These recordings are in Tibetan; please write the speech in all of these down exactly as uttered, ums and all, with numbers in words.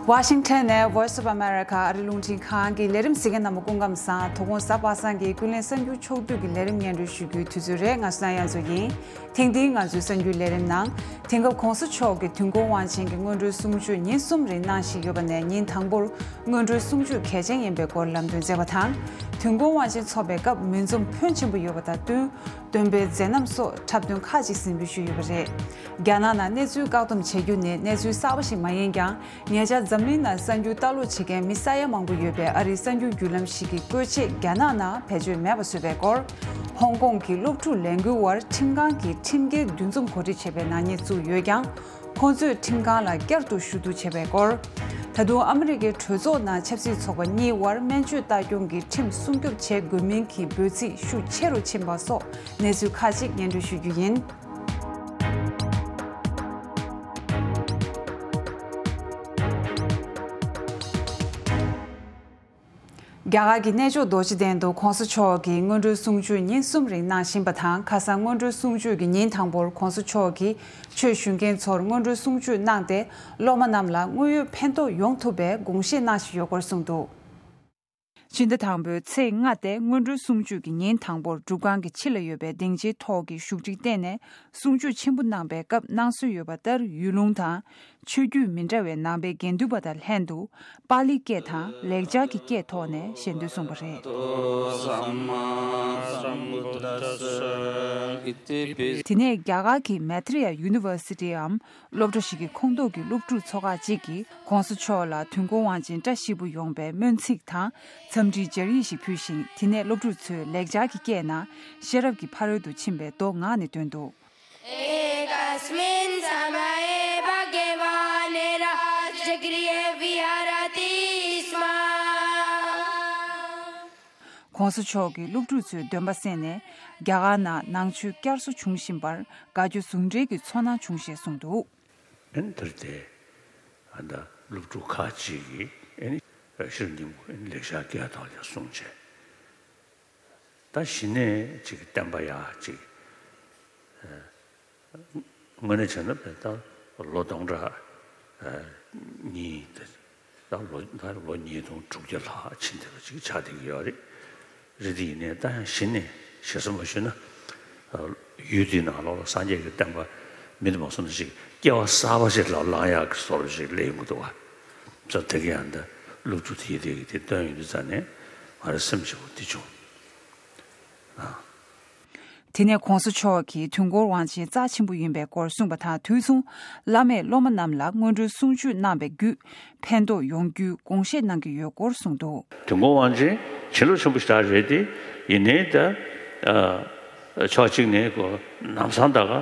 Washington ནས Voice of America ཨ་རི་རླུང་འཕྲིན་ཁང་གི་ལས་རིམ་གཟིགས་མཁན་རྣམ་པ་སྐུ་ཁམས་བཟང་། དོ་དགོང་གཟའ་པ་སངས་ཀྱི་ཀུན་གླེང་གསར་འགྱུར་ཕྱོགས་བསྡུས་ཀྱི་ལས་རིམ་སྙན་སྒྲོན་ཞུ་རྒྱུའི་དུས་ཚོད་རེད། ང་སུ་ན་ཡ་མཚོ་ཡིན། ཐེངས་འདིའི་ང་ཚོའི་གསར་འགྱུར་ལས་རིམ་ནང་། དེང་སྐབས་༸གོང་ས་མཆོག་གིས་དུས་འཁོར་དབང་ཆེན་གྱི་སྔོན་འགྲོའི་གསུང་ཆོས་ཉིན་གསུམ་རིང་གནང་བཞིན་ཡོད་པ་ནས། ཉིན་དང་པོར་སྔོན་འགྲོའི་གསུང་ཆོས་གལ་ཆེན་ཡིན་པའི་སྐོར་ལམ་སྟོན་མཛད་པ་དང་། དུས་འཁོར་དབང་ཆེན་ཚོགས་པའི་སྐབས་མུན་འཛོམས་ཕོན་ཆེན་པོ་ཡོད་པ་དང་བསྟུན། སྟོན་པའི་མཛད་རྣམ་སོགས་འཁྲབ་སྟོན་ཁག་ཅིག་གཟིགས་འབུལ་ཞུས་ཡོད་པ་རེད། རྒྱ་ནག་ནང་གནས་ཚུལ་བཀག་སྡོམ་བྱེད་རྒྱུ་ནི་གནས་ཚུལ་གསར་པ་ཞིག་མ་ཡིན་ཀྱང་། ཉེ་ཆར་འཛམ་གླིང་ནང་གསར་འགྱུར་ལྟ་ཀློག་བྱེད་མཁན་མི་ས་ཡ་མང་པོ་ཡོད་པའི་ཨ་རིའི་གསར་འགྱུར་བརྒྱུད་ལམ་ཞིག་གིས་བཀོལ་ཆས་རྒྱ་ནག་ནང་བེད་སྤྱོད་མེད་པ་བཟོས་པའི་སྐོར། ཧོང་ཀོང་གི་སློབ་ཕྲུག་ལས་འགུལ་བར་ཁྲིམས་ཁང་གིས་ཁྲིམས་འགལ་འདུ་འཛོམས་གོ་སྒྲིག་བྱས་པའི་ནག་ཉེས་བཙུགས་ཡོད་ཀྱང་། ཁོང་ཚོས་ཁྲིམས་ཁང་ལ་བསྐྱར་དུ་ཞུ་གཏུག་བྱས་པའི་སྐོར། ད་དུང་ཨ་མི་རི་ཀའི་གྲོས་ཚོགས་ནང་ཆབ་སྲིད་ཚོགས་པ་གཉིས་དབར་སྨན་བཅོས་ལྟ་སྐྱོང་གི་ཁྲིམས་སྲུང་སྐྱོབ་བྱེད་དགོས་མིན་གྱི་འབོད་ཚིག་ཤུགས་ཆེ་རུ་ཕྱིན་པ་སོགས་གནས་ཚུལ་ཁག་ཅིག་སྙན་སྒྲོན་ཞུ་རྒྱུ་ཡིན། རྒྱ་གར་གྱི་གནས་མཆོག་རྡོ་རྗེ་གདན་དུ་༸གོང་ས་མཆོག་གིས་སྔོན་འགྲོའི་གསུང་ཆོས་ཉིན་གསུམ་རིང་གནང་བཞིན་པ་དང་། ཁ་སང་སྔོན་འགྲོའི་གསུང་ཆོས་ཀྱི་ཉིན་དང་པོར་༸གོང་ས་མཆོག་གིས་ཆོས་ཞུ་མཁན་ཚོར་སྔོན་འགྲོའི་གསུང་ཆོས་གནང་སྟེ། སློབ་མ་རྣམས་ལ་དངོས་ཡོད་ཕན་ཐོགས་ཡོང་ཐུབ་པའི་དགོངས་བཞེས་གནང་བཞིན་ཡོད་སྐོར་གསུངས་འདུག་ཕྱི་ཟླ་དང་པོའི་ཚེས་ལྔ་སྟེ་སྔོན་འགྲོའི་གསུང་ཆོས་ཀྱི་ཉིན་དང་པོར་སྒྲུབ་ཁང་གི་ཕྱི་ལ་ཡོད་པའི་སྡིངས་ཆའི་ཐོག་གི་བཞུགས་ཁྲིར་བརྟེན་ནས་གསུང་ཆོས་ཆེན་པོ་གནང་པའི་སྐབས་གནང་སྲོལ་ཡོད་པ་ལྟར། ཡུལ་ལུང་དང་ཆོས་བརྒྱུད་མི་འདྲ་བའི་ནང་པའི་དགེ་འདུན་པ་དང་ལྷན་དུ་པཱ་ལི་སྐད་དང་ལེགས་སྦྱར་གྱི་སྐད་ཐོག་ནས་ཞལ་འདོན་གསུངས་པ་རེད། དེ་ནས་རྒྱ་གར་གྱི་Maitreya Universityའམ་སློབ་གྲྭ་ཞིག་གི་ཁོངས་གཏོགས་ཀྱི་སློབ་ཕྲུག་ཚོ་ཁག་ཅིག་གིས་༸གོང་ས་མཆོག་ལ་དུས་འཁོར་དབང་ཆེན་བཀྲ་ཤིས་པོ་ཡོང་བའི་སྨོན་ཚིག་དང་འཚམས་འདྲིའི་སྦྱར་ཡིག་ཞིག་ཕུལ་ཞིང་། དེ་ནས་སློབ་ཕྲུག་ཚོས་ལེགས་སྦྱར་གྱི་སྐད་ནང་ཤེས་རབ་ཀྱི་ཕ་རོལ་ཏུ་ཕྱིན་པའི་མདོ་ངག་ནས་བཏོན་འདུག་ཨེ་ཀ་སྨིན་ས་མ་ཧེ་བྷ་གེ་ཝ་ནེ་རཱ་ཇ་གྲི་ཡེ་བི་ཧ་ར་ཏི་སྨ། ༸གོང་ས་མཆོག་གིས་སློབ་ཕྲུག་ཚོའི་འདོན་པ་གསན་ནས། རྒྱ་གར་ནང་ནང་ཆོས་བསྐྱར་གསོ་བྱུང་བཞིན་པར་དགའ་སྐྱོ་ཟུང་འབྲེལ་གྱི་ཚོར་སྣང་བྱུང་ཞེས་གསུངས་འདུག་ཨན་དེར་དེ་ཨ་ད་སློབ་ཕྲུག་ཁག་ཅིག་གིས་ཨན་ཤེས་རབ་སྙིང་པོ་ཨན་ལེགས་སྦྱར་སྐད་ཐོག་ལ་གསུངས་བྱས། ད་གཞི་ནས་ཅིག་བསྟན་པ་ཡག་ཅིག་དངོས་གནས་བྱས་ན་བས་ད་ལོ་སྟོང་ཕྲག་གཉིས་ད་ད་ལོ་ད་ལོ་ཉིས་སྟོང་དྲུག་བརྒྱ་ལྷག་ཕྱིན་བསྡད་པ་ཅིག་ཆགས་བསྡད་ཀྱི་ཡོད་རེད། རེད་དེ་ཡིན་ནའི་ད་ཡང་གཞི་ནས་ཞེ་ས་མ་ཞུས་ན་ཡུལ་དེའི་ནང་ལོགས་ལ་སངས་རྒྱས་ཀྱི་བསྟན་པ་མི་དུ་མ་སོང་ན་ཞིག་སྐྱེ་བ་གསར་པ་ཞིག་ལ་ལངས་ཡག་གི་བཟོ་འདྲ་ཞིག་སླེབས་ཡོང་གི་འདུག་བ། ཙོ་དེ་ག་ཡང་འདི་སློབ་ཕྲུག་དེ་ཡི་དེ་གི་དེ་སྟོན་ཡོང་དུས་ཙ་ནས་ང་རའི་སེམས་ཞེ་པོ་འདི་བྱུང་། དེ་ནས་༸གོང་ས་མཆོག་གིས་དུས་འཁོར་དབང་ཆེན་རྩ་ཆེན་པོ་ཡིན་པའི་སྐོར་གསུངས་པ་དང་། དུས་མཚུངས་བླ་མས་སློབ་མ་རྣམས་ལ་སྔོན་འགྲོའི་གསུང་ཆོས་གནང་བའི་བརྒྱུད་ཕན་ཐོགས་ཡོང་རྒྱུའི་དགོངས་བཞེས་གནང་གི་ཡོད་སྐོར་གསུངས་འདུག་དུས་འཁོར་དབང་ཆེན་བྱིན་རླབས་ཆེན་པོ་ཞེ་དྲག་རེད་དེ། ཡིན་ནའི་ད་ཕྱོགས་གཅིག་ནས་ཀོ་ལམ་སང་ད་ག་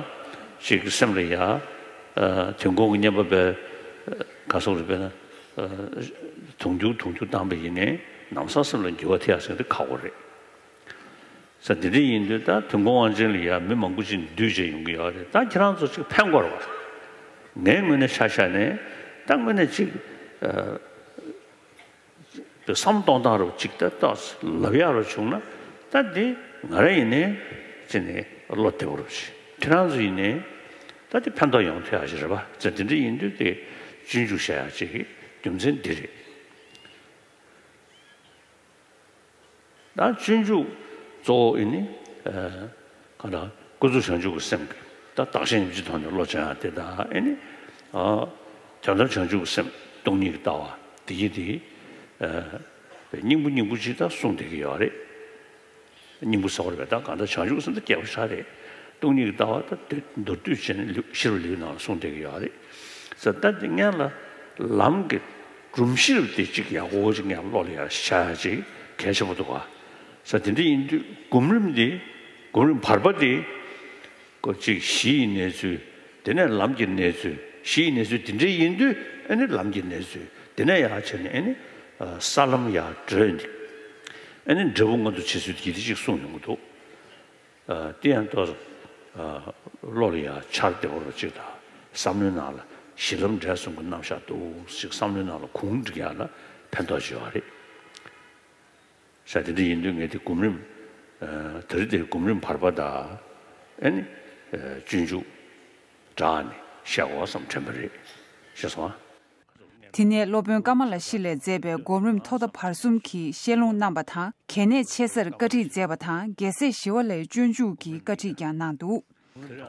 ཅིག་སེམས་ལ་ཡ་དུས་འཁོར་གྱི་བསྙེན་པ་བས་ག་སོགས་རེད་པས་ན། དུང་ཕྱུར་དུང་ཕྱུར་བཏང་པ་ཡིན་ནའི་ལམ་སང་སེམས་ལ་འགྱུར་བ་ཐེབས་ཡག་ཟེར་དེ་ཁག་པོ་རེད། ས་དེ་འདྲ་ཡིན་དུས་ད་དུས་འཁོར་དབང་ཆེན་ལ་ཡ་མི་མང་པོ་ཅིག་འདུས་བྱས་ཡོང་གི་ཡོད་རེད། ད་ཁྱེད་རང་ཚོ་ཅིག་ཕན་དགོས་རེད་བ། ངའི་ངོས་ནས་ཆ་བཞག་ནས་ད་དངོས་གནས་ཅིག་བསམ་གཏོང་སྟངས་རུ་ཅིག་ད་ཏོག་ཙམ་ལབ་ཡག་རུ་བྱུང་ན། ད་འདི་ང་རང་ཡིན་ནའི་ཅི་ནས་བློ་བདེ་བོ་རུ་ཞིག་ཁྱེད་རང་ཚོ་ཡིན་ནའི་ད་འདི་ཕན་ཐོགས་ཡོང་ཐུབ་ཡག་ཞིག་རེད་བ། ཙེ་དེ་འདྲ་ཡིན་དུས་དེ་སྤྱོད་འཇུག་བྱ་ཡག་ཅིག་གི་རྒྱུ་མཚན་འདི་རེད། ད་སྤྱོད་འཇུག་གཙོ་བོ་ཨེ་ནི། ག་ད་ཀུན་རྫོབ་བྱང་ཆུབ་ཀྱི་སེམས་ཀྱི་ད་བདག་གཞན་ཉིད་ཀྱི་ཐོག་ནས་བློ་སྦྱང་ཡག་དེ་དང་། ཨེ་ནི། དོན་དམ་བྱང་ཆུབ་ཀྱི་སེམས་སྟོང་ཉིད་ཀྱི་ལྟ་བ་དེ་ཡི་དེ་སྙིང་པོ་སྙིང་པོ་ཅིག་ད་གསུངས་བསྡད་ཀྱི་ཡོད་རེད། སྙིང་པོ་ཟེར་བ་རེད་པས། ད་གང་ལྟར་བྱང་ཆུབ་སེམས་ད་སྐྱེ་བ་ཤ་རེད། སྟོང་ཉིད་ཀྱི་ལྟ་བ་ད་དེ་མདོར་བསྡུས་བྱས་ནས་ལེའུ་ཤེས་རབ་ལེའུ་ནང་ལ་གསུངས་བསྡད་ཀྱི་ཡོད་རེད། ས་ད་དེ་སྔོན་ལ་ལམ་གྱི་སྒྲོམ་གཞི་རུ་དེ་གཅིག་ཡག་པོ་ཅིག་ངས་བློ་ལ་ཡར་ཤར་ཡག་ཅིག་གལ་ཆེན་པོ་འདུག་ག་ས་དེ་འདྲ་ཡིན་དུས་སྒོམ་རིམ་དེ་སྒོམ་རིམ་བར་པ་དེ་ཀོ་གཅིག་གཞི་ཡི་གནས་ཚུལ། དེ་ནས་ལམ་གྱི་གནས་ཚུལ། གཞི་ཡི་གནས་ཚུལ་དེ་འདྲ་ཡིན་དུས་ཨ་ནི་ལམ་གྱི་གནས་ཚུལ་དེ་ནས་ཡར་བྱས་ནས་ཨ་ནི་ས་ལམ་ཡར་བགྲོད་ནས་ཨ་ནི་འབྲས་བུ་མངོན་དུ་བྱེད་ཚུལ་དེ་ཡི་དེ་གཅིག་གསུངས་ཡོང་གི་འདུག་ཨ་དེ་ཡང་ཏོག་ཙམ་ཨ་བློ་ལ་ཡང་འཆར་བདེ་བོ་རུ་གཅིག་དང་། བསམ་བློའི་ནང་ལ་གཞི་ལམ་འབྲས་གསུམ་གྱི་རྣམ་གཞག་འདུག་ཅིག་བསམ་བློའི་ནང་ལ་གུང་སྒྲིག་ཡག་ལ་ཕན་ཐོགས་ཆེ་བ་རེད། ས་དེ་འདྲ་ཡིན་དུས་ངས་དེ་སྒོམ་རིམ་ཨ་དེ་རིང་དེ་སྒོམ་རིམ་བར་པ་དང་ཨ་ནི་ཨ་སྤྱོད་འཇུག་སྦྲགས་ནས་བཤད་དགོས་བསམ་དྲན་པ་རེད། ཤེས་སོང་ཨ། དེ་ནས་སློབ་དཔོན་ཀ་མ་ལ་ཤི་ལས་མཛད་པའི་སྒོམ་རིམ་ཐོག་མཐའ་བར་གསུམ་གྱི་བཤད་ལུང་གནང་བ་དང་། གལ་གནད་ཆེ་སར་བཀའ་ཁྲིད་མཛད་པ་དང་། རྒྱལ་སྲས་ཞི་བ་ལྷའི་སྤྱོད་འཇུག་གི་བཀའ་ཁྲིད་ཀྱང་གནང་འདུག་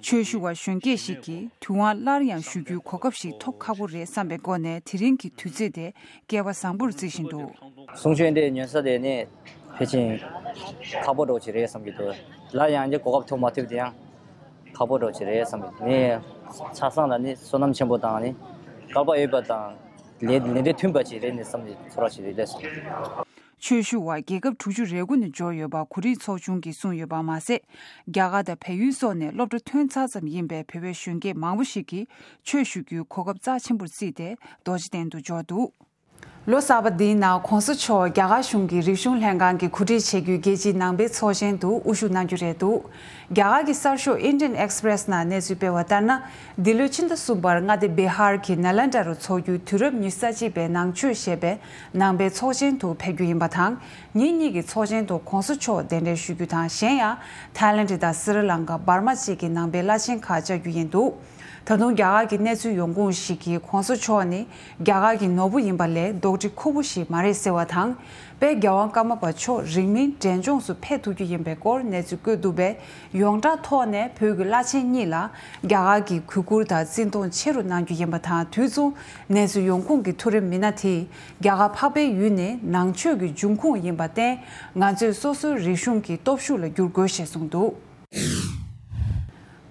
ཆོས་ཞུ་བ་གཞོན་སྐྱེས་ཤིག་གིས་དུས་དབང་སླར་ཡང་ཞུ་རྒྱུའི་གོ་སྐབས་ཤིག་ཐོབ་ཁག་པོ་རེད་བསམ་པའི་སྒོ་ནས། དེ་རིང་གི་དུས་ཚོད་དེ་སྐལ་བ་བཟང་པོར་བརྩི་བཞིན་འདུག་གསུང་ཆོས་འདི་ཉན་ས་དེ་ནི་ཕལ་ཆེར་ཁག་པོ་འདྲ་བོ་ཅིག་རེད་བསམ་གྱི་འདུག་སླར་ཡང་ནི་གོ་སྐབས་ཐོབ་མ་ཐུབ་དེ་ཡང་ཁག་པོ་འདྲ་བོ་ཅིག་རེད་བསམ་གྱི་འདུག་ངས་ཆ་ཚང་ལ་ནི་བསོད་ནམས་ཆེན་པོ་དང་ནི་སྐལ་པ་ཡོད་པ་དང་ལས་ལས་འབྲས་མཐུན་པ་ཅིག་རེད་ནི་བསམ་གྱི་ཚོར་བ་ཞིག་རེད་ལས་སོང་། ཆོས་ཞུ་བ་རྒྱལ་ཁབ་དྲུག་ཅུ་རེ་དགུ་ནས་འབྱོར་ཡོད་པ་གོ་སྒྲིག་ཚོགས་ཆུང་གིས་གསུངས་ཡོད་པ་མ་ཟད། རྒྱ་གར་དང་བལ་ཡུལ་སོགས་ནས་སློབ་གྲྭ་ཐོན་ཚར་ཙམ་ཡིན་པའི་བོད་པའི་གཞོན་སྐྱེས་མང་པོ་ཞིག་གིས་ཆོས་ཞུ་རྒྱུའི་གོ་སྐབས་རྩ་ཆེན་པོར་བརྩིས་ཏེ་རྡོ་རྗེ་གདན་དུ་འབྱོར་འདུག་ལོ་གསར་པ་འདིའི་ནང་གོང་ས་མཆོག་རྒྱ་གར་གཞུང་གི་རིག་གཞུང་ལྷན་ཁང་གི་གོ་སྒྲིག་བྱེད་རྒྱུའི་རྒྱལ་སྤྱིའི་ནང་པའི་ཚོགས་ཆེན་དུ་དབུ་བཞུགས་གནང་རྒྱུ་རེད་འདུག་རྒྱ་གར་གྱི་གསར་ཤོག་Indian Express ནང་གནས་ཚུལ་སྤེལ་བ་ལྟར་ན། འདི་ལོའི་ཕྱི་ཟླ་གསུམ་པར་མངའ་སྡེ་བི་ཧར་གྱི་ནཱ་ལེནྡྲ་རུ་འཚོགས་རྒྱུའི་དུས་རབས་ཉི་ཤུ་རྩ་གཅིག་པའི་ནང་ཆོས་ཞེས་པའི་ནང་པའི་ཚོགས་ཆེན་དུ་ཕེབས་རྒྱུ་ཡིན་པ་དང་། ཉིན་གཉིས་ཀྱི་ཚོགས་ཆེན་དུ་གོང་ས་མཆོག་གདན་འདྲེན་ཞུ་རྒྱུ་དང་། གཞན་ཡང་ཐའི་ལེནྡ་དང་སི་རི་ལང་ཀ། འབར་མ་བཅས་ཀྱི་ནང་པའི་བླ་ཆེན་ཁག་བཅར་རྒྱུ་ཡིན་འདུག་ད་དུང་རྒྱ་གར་གྱི་གནས་ཚུལ་ཡོང་ཁུངས་ཤིག་གིས་གོང་ས་མཆོག་ནི་རྒྱ་གར་གྱི་ནོར་བུ་ཡིན་པ་ལས་རྡོག་ཁྲེས་ཁུར་པོ་ཞིག་མ་རེད་ཟེར་བ་དང་། དཔལ་རྒྱལ་དབང་ཀརྨ་པ་མཆོག་རིང་མིན་འབྲས་ལྗོངས་སུ་ཕེབས་ཐུབ་རྒྱུ་ཡིན་པའི་སྐོར་གནས་ཚུལ་བཀོད་འདུག་པས། ཡོངས་གྲགས་ཐོག་ནས་བོད་ཀྱི་བླ་ཆེན་གཉིས་ལ་རྒྱ་གར་གྱིས་གུས་བཀུར་དང་བརྩི་མཐོང་ཆེ་རུ་གནང་རྒྱུ་ཡིན་པ་དང་། དུས་མཚུངས་གནས་ཚུལ་ཡོང་ཁུངས་ཀྱི་མཐོ་རིམ་མི་སྣ་དེས་རྒྱ་གར་འཕགས་པའི་ཡུལ་ནི་ནང་ཆོས་ཀྱི་འབྱུང་ཁུངས་ཡིན་པར་བརྟེན། ང་ཚོས་སོ་སོའི་རིག་གཞུང་གི་སྟོབས་ཤུགས་ལ་འགྱུར་དགོས་ཞེས་གསུངས་འདུག་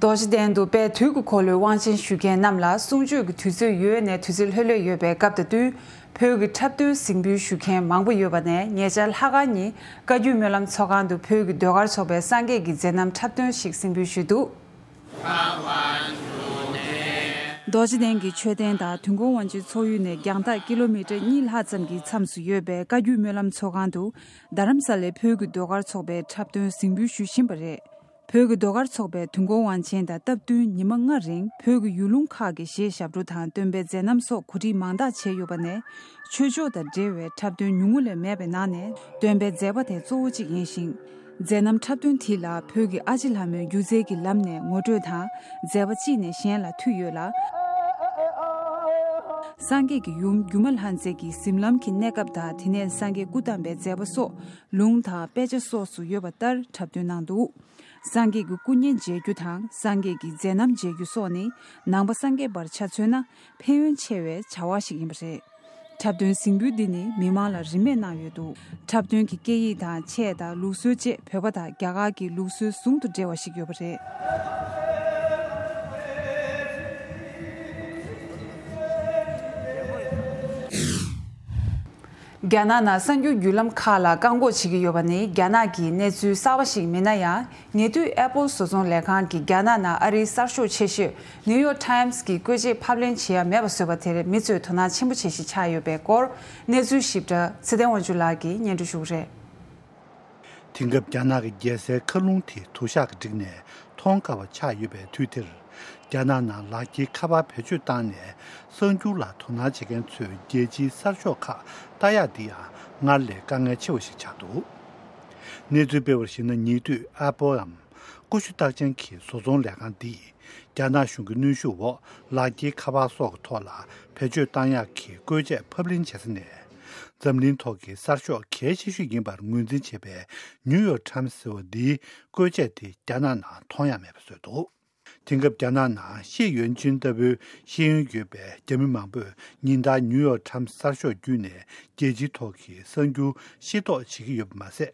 རྡོ་རྗེ་གདན་དུ་དཔལ་དུས་ཀྱི་འཁོར་ལོའི་དབང་ཆེན་ཞུ་མཁན་རྣམས་ལ་གསུང་ཆོས་ཀྱི་དུས་ཚོད་ཡོལ་ནས་དུས་ཚོད་ལྷོད་ལྷོད་ཡོད་པའི་སྐབས་དང་བསྟུན། བོད་ཀྱི་འཁྲབ་སྟོན་གཟིགས་འབུལ་ཞུ་མཁན་མང་པོ་ཡོད་པ་ནས། ཉེ་ཆར་ལྷག་དཀར་ཉིན་བཀའ་བརྒྱུད་སྨོན་ལམ་ཚོགས་ཁང་དུ་བོད་ཀྱི་ཟློས་གར་ཚོགས་པའི་སངས་རྒྱས་ཀྱི་མཛད་རྣམ་འཁྲབ་སྟོན་ཞིག་གཟིགས་འབུལ་ཞུས་འདུག་རྡོ་རྗེ་གདན་གྱི་མཆོད་རྟེན་དང་དུས་འཁོར་དབང་ཆེན་ཚོགས་ཡུལ་ནས་རྒྱང་ཐག་ཀི་ལོ་མི་ཊར་གཉིས་ལྷག་ཙམ་གྱི་མཚམས་སུ་ཡོད་པའི་བཀའ་བརྒྱུད་སྨོན་ལམ་ཚོགས་ཁང་དུ། རྡ་རམ་ས་ལའི་བོད་ཀྱི་ཟློས་གར་ཚོགས་པས་འཁྲབ་སྟོན་གཟིགས་འབུལ་ཞུ་བཞིན་པ་རེད། བོད་ཀྱི་ཟློས་གར་ཚོགས་པའི་དུས་འཁོར་དབང་ཆེན་དང་སྟབས་བསྟུན་ཉི་མ་ལྔ་རིང་བོད་ཀྱི་ཡུལ་ལུང་ཁག་གི་གཞས་ཞབས་བྲོ་དང་སྟོན་པའི་མཛད་རྣམ་སོགས་གོ་སྒྲིག་མང་དག་བྱས་ཡོད་པ་ནས། ཆོས་ཕྱོགས་དང་འབྲེལ་བའི་འཁྲབ་སྟོན་ཉུང་ངུ་ལས་མེད་པའི་ནང་ནས། སྟོན་པའི་མཛད་པ་དེ་གཙོ་བོ་གཅིག་ཡིན་ཞིང་། མཛད་རྣམ་འཁྲབ་སྟོན་དེ་ལ་བོད་ཀྱི་ཨ་ཅེ་ལྷ་མོའི་སྒྱུ་རྩལ་གྱི་ལམ་ནས་ངོ་སྤྲོད་དང་། མཛད་པ་གཅིག་ནས་གཞན་ལ་མཐུད་ཡོད་ལ། སངས་རྒྱས་ཀྱི་ཡུམ་སྒྱུ་མ་ལྷ་མཛེས་ཀྱི་གཟིམ་ལམ་གྱི་གནས་སྐབས་དང་། དེ་ནས་སངས་རྒྱས་སྐུ་བལྟམས་པའི་མཛད་པ་སོགས་ལུང་དང་དཔེ་ཆ་སོགས་སུ་ཡོད་པ་ལྟར་འཁྲབ་སྟོན་གནང་འདུག་སངས་རྒྱས་ཀྱི་སྐུ་བརྙན་མཇལ་རྒྱུ་དང་། སངས་རྒྱས་ཀྱི་མཛད་རྣམ་མཇལ་རྒྱུ་སོགས་ནི་ནང་པ་སངས་རྒྱས་པར་ཆ་མཚོན་ན་ཕན་ཡོན་ཆེ་བའི་བྱ་བ་ཞིག་ཡིན་པ་རེད། འཁྲབ་སྟོན་གཟིགས་འབུལ་འདི་ནི་མི་མང་ལ་རིན་མེད་གནང་ཡོད་འདུག་འཁྲབ་སྟོན་གྱི་སྐད་ཡིག་དང་ཆས་དང་ལུགས་སྲོལ་བཅས་བོད་པ་དང་རྒྱ་གར་གྱི་ལུགས་སྲོལ་ཟུང་དུ་འབྲེལ་བ་ཞིག་ཡོད་པ་རེད། རྒྱ་ནག་ནང་གསར་འགྱུར་བརྒྱུད་ལམ་ཁག་ལ་བཀག་འགོག་བྱེད་ཀྱི་ཡོད་པ་ནི་རྒྱ་ནག་གི་གནས་ཚུལ་གསར་པ་ཞིག་མིན་ན་ཡང་། ཉེ་དུས་ཨེ་པོལ་བཟོ་ཚོང་ལས་ཁང་གིས་རྒྱ་ནག་ནང་ཨ་རིའི་གསར་ཤོག་ཆེ་ཤོས་ནིའུ་ཡོག་ཊའིམ་སི་གི་བཀོལ་ཆས་ཕབ་ལེན་བྱེད་ཡ་མེད་པ་བཟོས་པ་དེར་མི་ཚོས་དོ་སྣང་ཆེན་པོ་བྱེད་གཞི་ཆགས་ཡོད་པའི་སྐོར། གནས་ཚུལ་ཞིབ་ཕྲ་ཚེ་བརྟན་དབང་ཕྱུག་ལགས་ཀྱིས་སྙན་སྒྲོན་ཞུ་གི་རེད། དེང་སྐབས་རྒྱ་ནག་གི་རྒྱལ་སའི་མཁའ་རླུང་དེ་དུ་ཞག་གིས་བསྒྲིགས་ནས་མཐོང་དཀའ་བ་ཆགས་ཡོད་པའི་དུས་དེར། རྒྱ་ནག་ནང་ལག་འཁྱེར་ཁ་པར་བེད་སྤྱོད་བཏང་ནས་གསར་འགྱུར་ལ་དོ་སྣང་བྱེད་མཁན་ཚོས་རྒྱལ་སྤྱིའི་གསར་ཤོག་ཁག་ལྟ་ཡག་འདི་ཡང་སྔར་ལས་དཀའ་ངལ་ཆེ་བ་ཞིག་ཆགས་འདུག་གནས་ཚུལ་སྤེལ་བར་གཞིགས་ན། ཉེ་དུས་ཨེ་པོལ་འམ་ཀུ་ཤུ་རྟགས་ཅན་གྱི་བཟོ་ཚོང་ལས་ཁང་འདིས་རྒྱ་ནག་གཞུང་གི་གནོན་ཤུགས་འོག་ལག་འཁྱེར་ཁ་པར་སོགས་ཀྱི་ཐོག་ལ་བེད་སྤྱོད་བཏང་ཡག་གི་བཀོལ་ཆས་ཕབ་ལེན་བྱེད་ས་ནས། འཛམ་གླིང་ཐོག་གི་གསར་ཤོག་གལ་ཆེ་ཤོས་ཡིན་པར་ངོས་འཛིན་བྱེད་པའི་ནིའུ་ཡོག་ཊའིམ་སི་ཟེར་བ་འདིའི་བཀོལ་ཆས་དེ་རྒྱ་ནག་ནང་མཐོང་ཡ་མེད་པ་བཟོས་འདུག་དེང་སྐབས་རྒྱ་ནག་ནང་ཤེས་ཡོན་ཅན་ལྟ་བུའི་ཤེས་ཡོན་ཡོད་པའི་རྒྱ་མི་མང་པོས་ཉིན་ལྟར་ནིའུ་ཡོག་ཊའིམ་སི་གསར་ཤོག་བརྒྱུད་ནས་རྒྱལ་སྤྱིའི་ཐོག་གི་གསར་འགྱུར་ཤེས་རྟོགས་བྱེད་ཀྱི་ཡོད་པ་མ་ཟད།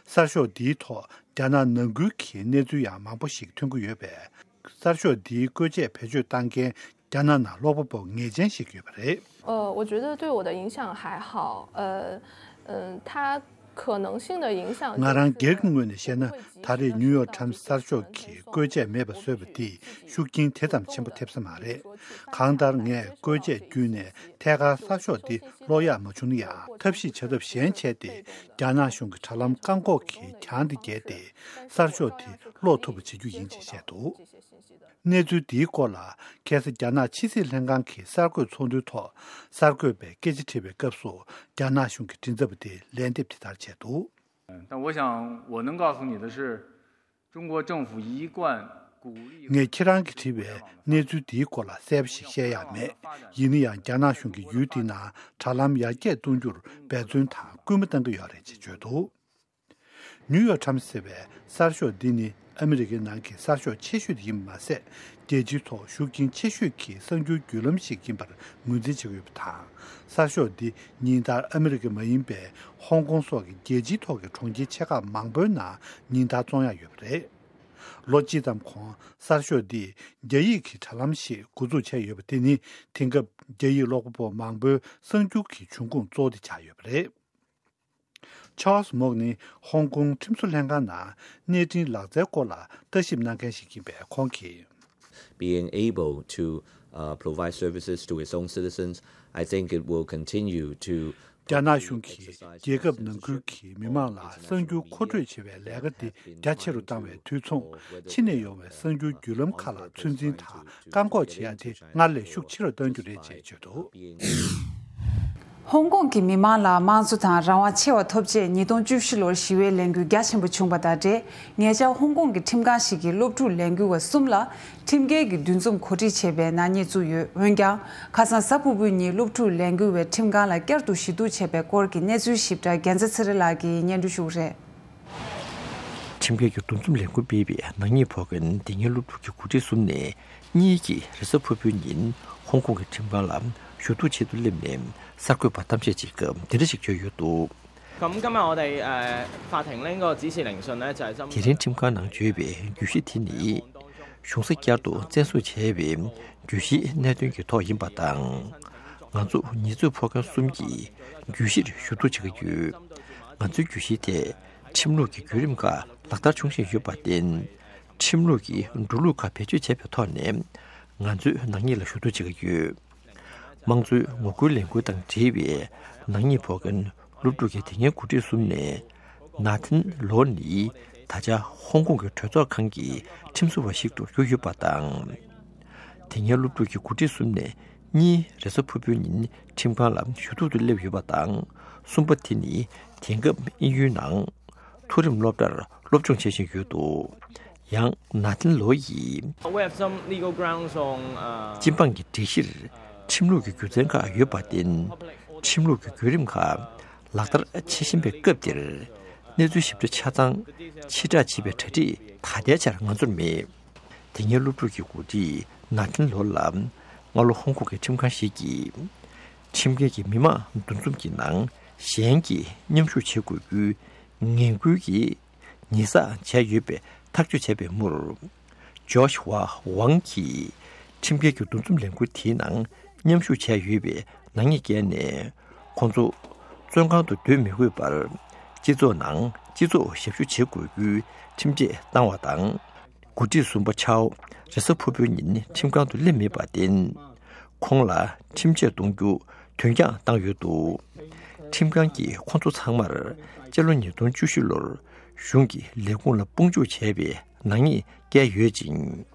གསར་ཤོག་འདིའི་ཐོག་རྒྱ་ནག་ནང་ཁུལ་གྱི་གནས་ཚུལ་ཡང་མང་པོ་ཞིག་ཐོན་གྱི་ཡོད་པས། གསར་ཤོག་འདིའི་བཀོལ་ཆས་བེད་སྤྱོད་བཏང་མཁན་རྒྱ་ནག་ནང་ཀློག་པ་པོ་ངེས་ཅན་ཞིག་ཡོད་པ་རེད། 呃，我觉得对我的影响还好，呃，嗯，它可能性的影响就是会给我一些信息。 ང་རང་སྒེར་གྱི་ངོས་ནས་བཤད་ན། ད་རེས་ནིའུ་ཡོག་ཊའིམ་སི་གསར་ཤོག་གིས་བཀོལ་ཆས་མེད་པ་བཟོས་པ་འདིས་ཤུགས་རྐྱེན་དེ་ཙམ་ཆེན་པོ་ཐེབས་ས་མ་རེད། གང་ལྟར་ངས་བཀོལ་ཆས་བརྒྱུད་ནས་ཐད་ཀར་གསར་ཤོག་འདི་ཀློག་ཡག་མ་བྱུང་ན་ཡང་། ཐབས་ཤེས་བྱ་ཐབས་གཞན་སྤྱད་དེ་རྒྱ་ནག་གཞུང་གི་དྲ་ལམ་བཀག་འགོག་གི་གྱང་འདི་བརྒལ་ཏེ་གསར་ཤོག་འདི་ཀློག་ཐུབ་པ་བྱེད་རྒྱུ་ཡིན་ཅེས་བཤད་འདུག་གནས་ཚུལ་འདིའི་སྐོར་ལ་ཁ་སང་རྒྱ་ནག་ཕྱི་སྲིད་ལྷན་ཁང་གི་གསར་འགོད་ཚོགས་འདུའི་ཐོག་གསར་འགོད་པས་སྐད་ཆ་དྲིས་པའི་སྐབས་སུ། རྒྱ་ནག་གཞུང་གི་མགྲིན་ཚབ་པ་དེས་ལན་འདེབས་དེ་ལྟར་བྱས་འདུག 但我想我能告诉你的是，中国政府一贯 ངས་ཁྱེད་རང་གིས་བྲིས་པའི་གནས་ཚུལ་འདིའི་སྐོར་ལ་གསལ་པོ་ཞིག་བཤད་ཡག་མེད། ཡིན་ན་ཡང་རྒྱ་ནག་གཞུང་གིས་ཡུལ་དེའི་ནང་དྲ་ལམ་ཡར་རྒྱས་གཏོང་རྒྱུར་འབད་བརྩོན་དང་སྐུལ་མ་གཏང་གི་ཡོད་རེད་ཅེས་བརྗོད་འདུག། ནིའུ་ཡོག་ཊའིམ་སི་ཟེར་བའི་གསར་ཤོག་འདི་ནི་ཨ་མི་རི་ཀའི་ནང་གི་གསར་ཤོག་ཆེ་ཤོས་དེ་ཡིན་པ་མ་ཟད། རྒྱལ་སྤྱིའི་ཐོག་ཤུགས་རྐྱེན་ཆེ་ཤོས་ཀྱི་གསར་འགྱུར་བརྒྱུད་ལམ་ཞིག་ཡིན་པར་ངོས་འཛིན་བྱེད་ཀྱི་ཡོད་པ་དང་། གསར་ཤོག་འདི་ཉིན་ལྟར་ཨ་མི་རི་ཀ་མ་ཡིན་པའི་ཧོང་ཀོང་སོགས་ཀྱི་རྒྱལ་སྤྱིའི་ཐོག་གི་གྲོང་ཁྱེར་ཆེ་ཁག་མང་པོའི་ནང་ཉིན་ལྟར་བཙོང་ཡག་ཡོད་པ་རེད། ལོ་གཅིག་ཙམ་གོང་གསར་ཤོག་འདིས་རྒྱ་ཡིག་གི་དྲ་ལམ་ཞིག་འགོ་འཛུགས་བྱས་ཡོད་པ་དེ་ནི་དེང་སྐབས་རྒྱ་ཡིག་ཀློག་པ་པོ་མང་པོའི་གསར་འགྱུར་གྱི་འབྱུང་ཁུངས་གཙོ་བོ་དེ་ཆགས་ཡོད་པ་རེད། Charles Mok ནི་ཧོང་ཀོང་ཁྲིམས་བཟོ་ལྷན་ཁང་ནང་གནས་འཕྲིན་ལག་རྩལ་སྐོར་ལ་ལྟ་ཞིབ་གནང་མཁན་ཞིག་ཡིན་པས། ཁོང་གིས། Being able to, uh, provide services to its own citizens, I think it will continue to རྒྱ་ནག་གཞུང་གིས་རྒྱལ་ཁབ་ནང་ཁུལ་གྱི་མི་མང་ལ་གསར་འགྱུར་མཁོ་སྤྲོད་བྱེད་པའི་ལས་ཀ་འདི་རྒྱ་ཆེ་རུ་བཏང་བའི་དུས་མཚུངས། ཕྱི་ནས་ཡོང་བའི་གསར་འགྱུར་བརྒྱུད་ལམ་ཁག་ལ་ཚོད་འཛིན་དང་བཀག་འགོག་བྱེད་ཡ་དེ་སྔར་ལས་ཤུགས་ཆེ་རུ་གཏང་རྒྱུ་རེད་ཅེས་བརྗོད་འདུག། ཧོང་ཀོང་གི་མི་མང་ལ་དམངས་གཙོ་དང་རང་དབང་ཆེ་བ་ཐོབ་རྗེས་ཉིས་སྟོང་བཅུ་བཞི་ལོར་ཞི་བའི་ལས་འགུལ་རྒྱ་ཆེན་པོ་བྱུང་བ་དང་འབྲེལ། ཉེ་ཆར་ཧོང་ཀོང་གི་ཁྲིམས་ཁང་ཞིག་གིས་སློབ་ཕྲུག་ལས་འགུལ་བ་གསུམ་ལ་ཁྲིམས་འགལ་གྱི་འདུ་འཛོམས་གོ་སྒྲིག་བྱས་པའི་ནག་ཉེས་བཙུགས་ཡོད། འོན་ཀྱང་། ཁ་སང་གཟའ་ཕུར་བུའི་ཉིན་སློབ་ཕྲུག་ལས་འགུལ་བས་ཁྲིམས་ཁང་ལ་བསྐྱར་དུ་ཞུ་གཏུག་བྱས་པའི་སྐོར་གྱི་གནས་ཚུལ་ཞིབ་ཕྲ་རྒྱལ་མཚན་ཚེ་རིང་ལགས་ཀྱིས་སྙན་སྒྲོན་ཞུ་གི་རེད། ཁྲིམས་འགལ་གྱི་འདུ་འཛོམས་ལས་འགུལ་སྤེལ་བའི་ནག་ཉེས་ཕོག་མཁན་དེ་སྔའི་སློབ་ཕྲུག་གི་འགོ་ཁྲིད་གསུམ་ནས་གཉིས་ཀྱིས་རེས་གཟའ་ཕུར་བུའི་ཉིན་ཧོང་ཀོང་གི་ཁྲིམས་ཁང་ལ་ཞུ་གཏུག་ཆེད་དུ་སླེབས་ནས་གསར་འགོད་པར་གཏམ་བཤད་ཅིག་སྐབས་འདི་འདྲ་ཞིག་བརྗོད་ཡོད་འདུག། 咁今日我哋誒法庭呢個指示聆訊呢，就係針對 དེ་རིང་ཁྲིམས་ཁང་ནང་བརྗོད་པའི་བརྗོད་གཞི་དེ་ནི། གཞུང་ས་བསྐྱར་དུ་བཙན་བཟུང་བྱས་པའི་བརྗོད་གཞིའི་གནད་དོན་གྱི་ཐོག་ཡིན་པ་དང་། ང་ཚོ་ཉེས་འཛུགས་ཕོག་མཁན་གསུམ་གྱི་བརྗོད་གཞིར་ཞུ་གཏུག་བྱེད་ཀྱི་ཡོད། ང་ཚོའི་བརྗོད་གཞི་དེ་ཁྲིམས་ལུགས་ཀྱི་བརྒྱུད་རིམ་ཁག་ལག་བསྟར་བྱུང་བཞིན་ཡོད་པར་བརྟེན། ཁྲིམས་ལུགས་ཀྱི་འགྲོ་ལུགས་ཁག་བེད་སྤྱོད་བྱས་པའི་ཐོག་ནས་ང་ཚོས་ནག་ཉེས་ལ་ཞུ་གཏུག་བྱེད་ཀྱི་ཡོད། དམངས་གཙོའི་ངོ་རྒོལ་ལས་འགུལ་དང་འབྲེལ་བའི་ནག་ཉེས་ཕོག་མཁན་སློབ་ཕྲུག་གི་དེ་སྔའི་འགོ་ཁྲིད་གསུམ་ནས་ནཱ་ཐན་ལོ་ནི་ད་ཆ་ཧོང་ཀོང་གི་གྲོས་ཚོགས་ཁང་གི་ཁྲིམས་བཟོ་བ་ཞིག་ཏུ་གྱུར་ཡོད་པ་དང་། དེ་སྔའི་སློབ་ཕྲུག་གི་འགོ་ཁྲིད་གསུམ་ནས་གཉིས་རེས་གཟའ་ཕུར་བུའི་ཉིན་ཁྲིམས་ཁང་ལ་ཞུ་གཏུག་ཏུ་སླེབས་ཡོད་པ་དང་། གསུམ་པ་དེ་ནི་དེང་སྐབས་དབྱིན་ཡུལ་ནང་མཐོ་རིམ་སློབ་གྲྭར་སློབ་སྦྱོང་བྱེད་བཞིན་ཡོད་འདུག། ཡང་ནཱ་ཐན་ལོ་ཡིས། We have some legal grounds on, uh, སྤྱི་འབངས་ཀྱི་སྒྲིག་གཞིར་ཁྲིམས་ལུགས་ཀྱི་རྒྱུ་མཚན་ཁག་ཡོད་པར་བརྟེན། ཁྲིམས་ལུགས་ཀྱི་བརྒྱུད་རིམ་ཁག་ལག་བསྟར་བྱེད་བཞིན་པའི་སྐབས་འདིར། གནས་ཚུལ་ཞིབ་ཕྲ་ཆ་ཚང་ཕྱིར་བསྒྲགས་བྱེད་པའི་གྲ་སྒྲིག་ད་ལྟའི་ཆར་ང་ཚོར་མེད། དེ་སྔའི་སློབ་ཕྲུག་གི་འགོ་ཁྲིད་ནཱ་ཐན་ལོ་ལ་སྔ་ལོ་ཧོང་ཀོང་གི་ཁྲིམས་ཁང་ཞིག་གིས་ཁྲིམས་འགལ་གྱི་མི་མང་འདུ་འཛོམས་ཀྱི་ནང་གཞན་གྱིས་མཉམ་ཞུགས་བྱེད་དགོས་རྒྱུའི་ངན་སྐུལ་གྱི་ཉེས་བསགས་བྱས་ཡོད་པའི་ཐག་གཅོད་བྱས་པའི་མུར། ཇོ་ཤུ་ཝ་ཝང་གིས་ཁྲིམས་འགལ་གྱི་འདུ་འཛོམས་ལས་འགུལ་དེའི་ནང་མཉམ་ཞུགས་བྱས་ཡོད་པའི་ནག་ཉེས་བཀལ་ནས། ཁོང་ཚོ་བཙོན་ཁང་དུ་སྡོད་མི་དགོས་པར་སྤྱི་ཚོགས་ནང་སྤྱི་ཚོགས་ཞབས་ཞུ་བྱེད་དགོས་རྒྱུའི་ཁྲིམས་ཆད་བཏང་བ་དང་། འགོ་ཁྲིད་གསུམ་པ་ཆའོ་རེས་གཟའ་ཕུར་བུའི་ཉིན་ཁྲིམས་ཁང་དུ་སླེབས་མེད་པར་བརྟེན། ཁོང་ལ་ཁྲིམས་ཆད་གཏོང་རྒྱུ་དོན་རྐྱང་བཏང་ཡོད་འདུག། ཁྲིམས་ཁང་གིས་ཁོང་ཚོ་ཚང་མར་སྤྱི་ལོ་ཉིས་སྟོང་བཅུ་བཞི་ལོར་གཞུང་གི་ལས་ཁུངས་ལ་དཔུང་འཇུག་བྱས་པའི་ནག་ཉེས་བཀལ་ཡོད་ཅིང་།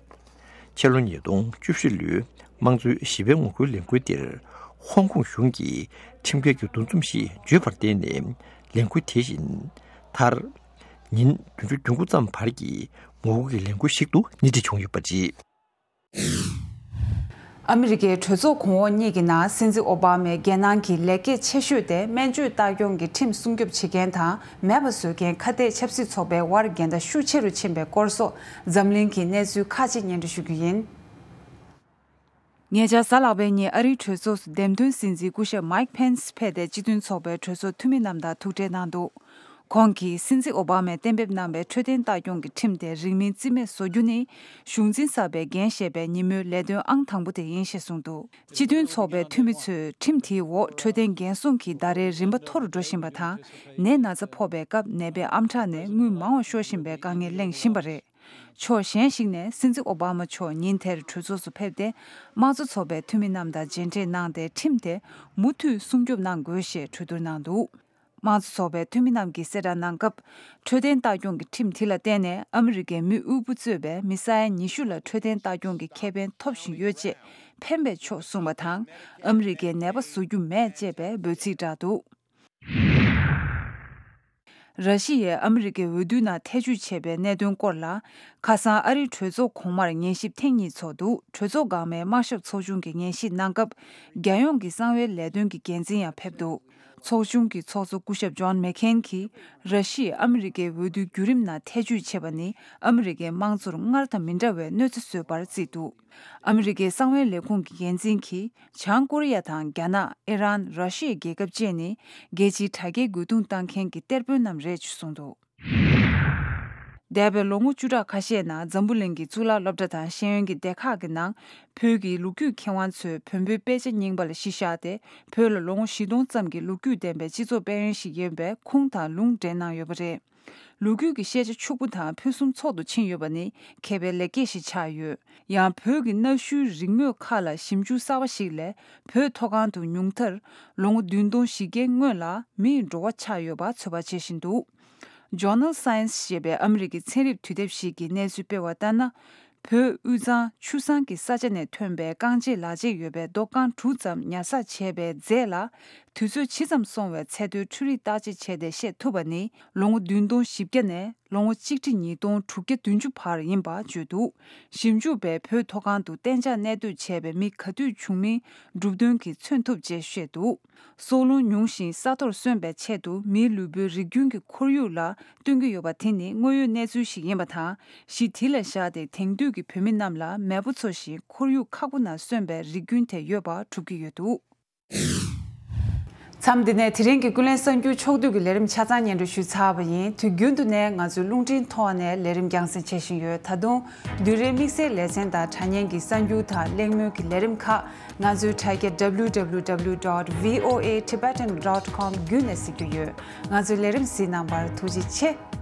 ཕྱི་ལོ་ཉིས་སྟོང་བཅུ་བཞི་ལོའི་དམངས་གཙོའི་ཞི་བའི་ངོ་རྒོལ་ལས་འགུལ་འདིར་ཧོང་ཀོང་གཞུང་གིས་ཁྲིམས་འགལ་གྱི་འདུ་འཛོམས་ཤིག་བརྗོད་པར་བརྟེན་ནས་ལས་འགུལ་དེ་བཞིན་མཐར། ཉིན་བདུན་ཅུ་དོན་དགུ་ཙམ་བར་གྱི་ངོ་རྒོལ་གྱི་ལས་འགུལ་ཞིག་ཏུ་སྣེ་ཁྲིད་བྱུང་ཡོད་པ་རེད། ཨ་མི་རི་ཀའི་གྲོས་ཚོགས་གོང་འོག་གཉིས་ཀྱི་ནང་སྲིད་འཛིན་ཨོ་བྷ་མའི་རྒྱལ་ནང་གི་ལེགས་སྐྱེས་ཆེ་ཤོས་དེ་སྨན་བཅོས་ལྟ་སྐྱོང་གི་ཁྲིམས་སྲུང་སྐྱོབ་བྱེད་མཁན་དང་མེད་པ་བཟོ་མཁན་ཁ་གཏད་ཆབ་སྲིད་ཚོགས་པའི་དབར་འགལ་ཟླ་ཤུགས་ཆེ་རུ་ཕྱིན་པའི་སྐོར་སོགས་འཛམ་གླིང་གི་གནས་ཚུལ་ཁག་ཅིག་སྙན་སྒྲོན་ཞུ་རྒྱུ་ཡིན། ཉེ་ཆར་གཟའ་ལྷག་པའི་ཉིན་ཨ་རིའི་གྲོས་ཚོགས་སུ་འདེམས་ཐོན་སྲིད་འཛིན་སྐུ་ཞབས་མཱིག་ཕེན་སི་ཕེབས་ཏེ་སྤྱི་མཐུན་ཚོགས་པའི་གྲོས་ཚོགས་འཐུས་མི་རྣམས་དང་ཐུག་འཕྲད་གནང་འདུག། ཁོང་གིས་སྲིད་འཛིན་ཨོ་བྷ་མས་གཏན་འབེབས་གནང་བའི་འཕྲོད་བསྟེན་ལྟ་སྐྱོང་གི་ཁྲིམས་དེ་རིང་མིན་རྩིས་མེད་བཟོ་རྒྱུ་ནི་གཞུང་འཛིན་གསར་པས་འགན་བཞེས་པའི་ཉིན་མོའི་ལས་དོན་ཨང་དང་པོ་དེ་ཡིན་ཞེས་གསུངས་འདུག། སྤྱི་མཐུན་ཚོགས་པའི་འཐུས་མི་ཚོས་ཁྲིམས་དེའི་འོག་འཕྲོད་བསྟེན་འགན་སྲུང་གི་ཟླ་རེའི་རིན་པ་མཐོ་རུ་འགྲོ་བཞིན་པ་དང་། ནད་ན་ཚ་ཕོག་པའི་སྐབས་ནད་པའི་ཨམ་ཕྲག་ནས་དངུལ་མང་བ་ཤོར་བཞིན་པའི་དཀའ་ངལ་གླེང་བཞིན་པ་རེད། ཕྱོགས་གཞན་ཞིག་ནས་སྲིད་འཛིན་ཨོ་བྷ་མ་མཆོག་ཉིན་དེར་གྲོས་ཚོགས་སུ་ཕེབས་ཏེ། དམངས་གཙོ་ཚོགས་པའི་འཐུས་མི་རྣམས་དང་མཇལ་འཕྲད་གནང་སྟེ། ཁྲིམས་དེ་མུ་མཐུད་སྲུང་སྐྱོབ་གནང་དགོས་ཞེས་གྲོས་བསྡུར་གནང་འདུག། དམངས་གཙོ་ཚོགས་པའི་འཐུས་མི་རྣམས་ཀྱིས་གསལ་བསྒྲགས་གནང་སྐབས། འཕྲོད་བསྟེན་ལྟ་སྐྱོང་གི་ཁྲིམས་དེ་ལ་བརྟེན་ནས་ཨ་མི་རི་ཀའི་མི་དབུལ་པོ་གཙོས་པའི་མི་ས་ཡ་ཉི་ཤུ་ལ་འཕྲོད་བསྟེན་ལྟ་སྐྱོང་གི་ཁེ་ཕན་ཐོབ་བཞིན་ཡོད་ཅེས་ཕན་པས་ཆོག་གསུངས་པ་དང་། ཨ་མི་རི་ཀས་ནད་པ་བཟོ་རྒྱུ་མེད་ཅེས་པའི་འབོད་ཚིག་བསྒྲགས་འདུག། ར་ཤི་ཡས་ཨ་མི་རི་ཀའི་འོས་བསྡུ་ནང་ཐེ་བྱུས་བྱས་པའི་གནད་དོན་སྐོར་ལ། ཁ་སང་ཨ་རིའི་གྲོས་ཚོགས་གོང་མར་ཉན་ཞིབ་ཐེངས་གཉིས་ཚོགས་འདུག་གྲོས་ཚོགས་འགག་མའི་དམར་ཤོག་ཚོགས་ཆུང་གིས་ཉན་ཞིབ་གནང་སྐབས། རྒྱལ་ཡོངས་ཀྱི་གསང་བའི་ལས་དོན་གྱི་འགན་འཛིན་ཡང་ཕེབས་འདུག་ཚོགས་ཆུང་གི་ཚོགས་གཙོ་སྐུ་ཞབས་ཇོན་མེག་ཁེན་གྱིས། ར་ཤི་ཡས་ཨ་མི་རི་ཀའི་འོས་བསྡུའི་བརྒྱུད་རིམ་ནང་ཐེ་བྱུས་བྱས་པ་ནི། ཨ་མི་རི་ཀའི་དམངས་གཙོར་སྔར་དང་མི་འདྲ་བའི་གནོད་འཚེ་བཟོས་པར་བརྩིས་འདུག་ཨ་མི་རི་ཀའི་གསང་བའི་ལས་ཁུངས་ཀྱི་འགན་འཛིན་གྱིས། བྱང་ཀོ་རི་ཡ་དང་རྒྱ་ནག་ཨི་རན། ར་ཤི་ཡ་རྒྱལ་ཁབ་བཅས་ནི། རྒྱལ་སྤྱིའི་དྲ་རྒྱའི་རྒོལ་རྡུང་བཏང་མཁན་གྱི་གཏེར་དཔོན་རྣམས་རེད་ཅེས་གསུངས་འདུག་འདས་པའི་ལོ་ངོ་བཅུ་ཕྲག་ཁ་ཤས་ནང་འཛམ་བུ་གླིང་གི་གཙུག་ལག་སློབ་གྲྭ་དང་ཤེས་ཡོན་གྱི་སྡེ་ཁག་གི་ནང་། བོད་ཀྱི་ལོ་རྒྱུས་མཁས་དབང་ཚོས་བོན་པོའི་དཔེ་ཆ་རྙིང་པ་ལ་གཞི་བཞག་སྟེ། བོད་ལ་ལོ་ངོ་བཞི་སྟོང་ཙམ་གྱི་ལོ་རྒྱུས་ལྡན་པའི་སྤྱི་ཚོགས་དཔལ་ཡོན་ཞིག་ཡིན་པའི་ཁུངས་དང་ལུང་འདྲེན་གནང་ཡོད་པ་རེད། ལོ་རྒྱུས་ཀྱི་ཤེས་བྱ་ཕྱུག་པོ་དང་ཕུན་སུམ་ཚོགས་སུ་ཕྱིན་ཡོད་པ་ནི་མཁས་པའི་ལེགས་སྐྱེས་ཤིག་ཆགས་ཡོད། ཡང་བོད་ཀྱི་གནའ་ཤུལ་རིག་དངོས་ཁག་ལ་ཞིབ་འཇུག་གསར་བ་ཞིག་ལས། བོད་མཐོ་སྒང་དུ་ཉུང་མཐར་ལོ་ངོ་བདུན་སྟོང་བཞི་བརྒྱའི་སྔོན་ལ་མིའི་འགྲོ་བ་ཆགས་ཡོད་པ་ཚོད་དཔག་བྱེད་བཞིན་འདུག Journal Science ཞེས་པའི་ཨ་མི་རི་ཀའི་ཚན་རིག་དུས་དེབ་ཞིག་གིས་གནས་ཚུལ་སྤེལ་བ་ལྟར་ན། བོད་དབུས་གཙང་ཆུ་བཟང་གི་ས་ཆ་ནས་ཐོན་པའི་རྐང་རྗེས་ལག་རྗེས་ཡོད་པའི་རྡོ་རྐང་དྲུག་ཙམ་ཉར་ཚགས་བྱས་པའི་རྫས་ལ། དུས་ཚོད་ཇི་ཙམ་སོང་བའི་ཚད་མཐོའི་འཕྲུལ་རིག་བརྟག་དཔྱད་བྱས་ཏེ་ཤེས་ཐུབ་པ་ནི། ལོ་ངོ་བདུན་སྟོང་བཞི་བརྒྱ་ནས་ལོ་ངོ་གཅིག་ཁྲི་ཉིས་སྟོང་དྲུག་བརྒྱ་བདུན་ཅུ་བར་ཡིན་པ་བརྗོད་འདུག་ཞིབ་འཇུག་པས་བོད་མཐོ་སྒང་དུ་གཏན་འཇགས་གནས་སྡོད་བྱས་པའི་མི་ག་དུས་བྱུང་མིན་གྲུབ་དོན་གྱིས་མཚོན་ཐུབ་ཅེས་བཤད་འདུག་སྲོག་རླུང་ཉུང་ཞིང་ས་མཐོར་སོན་པའི་ཆེད་དུ་མིའི་ལུས་པོའི་རིགས་རྒྱུན་གྱི་ཁོར་ཡུག་ལ་བསྟུན་གྱི་ཡོད་པ་དེ་ནི་དངོས་ཡོད་གནས་ཚུལ་ཞིག་ཡིན་པ་དང་། གཞི་དེ་ལ་བཞག་སྟེ་དེང་དུས་ཀྱི་བོད་མི་རྣམས་ལ་མེས་པོ་ཚོ་བཞིན་ཁོར་ཡུག་ཁག་པོ་ནང་སོན་པའི་རིགས་རྒྱུན་དེ་ཡོད་པ་སྒྲུབ་ཀྱི་ཡོད་འདུག་མཚམས་འདི་ནས་དེ་རིང་གི་ཀུན་གླེང་གསར་འགྱུར་ཕྱོགས་བསྡུས་ཀྱི་ལས་རིམ་ཆ་ཚང་སྙན་སྒྲོན་ཞུས་ཚར་བ་ཡིན། དུས་རྒྱུན་དུ་ནས་ང་ཚོའི་རླུང་འཕྲིན་ཐོག་ནས་ལས་རིམ་རྒྱང་སྲིང་བྱེད་བཞིན་ཡོད། ད་དུང་བསྡུས་གྲྭའི་དམིགས་བསལ་ལེ་ཚན་དང་དྲ་བརྙན་གྱི་གསར་འགྱུར་དང་གླེང་མོལ་གྱི་ལས་རིམ་ཁག་ང་ཚོའི་དྲ་རྒྱ་W W W dot V O A Tibetan dot com བརྒྱུད་ནས་གཟིགས་རྒྱུ་ཡོད། ང་ཚོའི་ལས་རིམ་གཟིགས་གནང་བར་ཐུགས་རྗེ་ཆེ།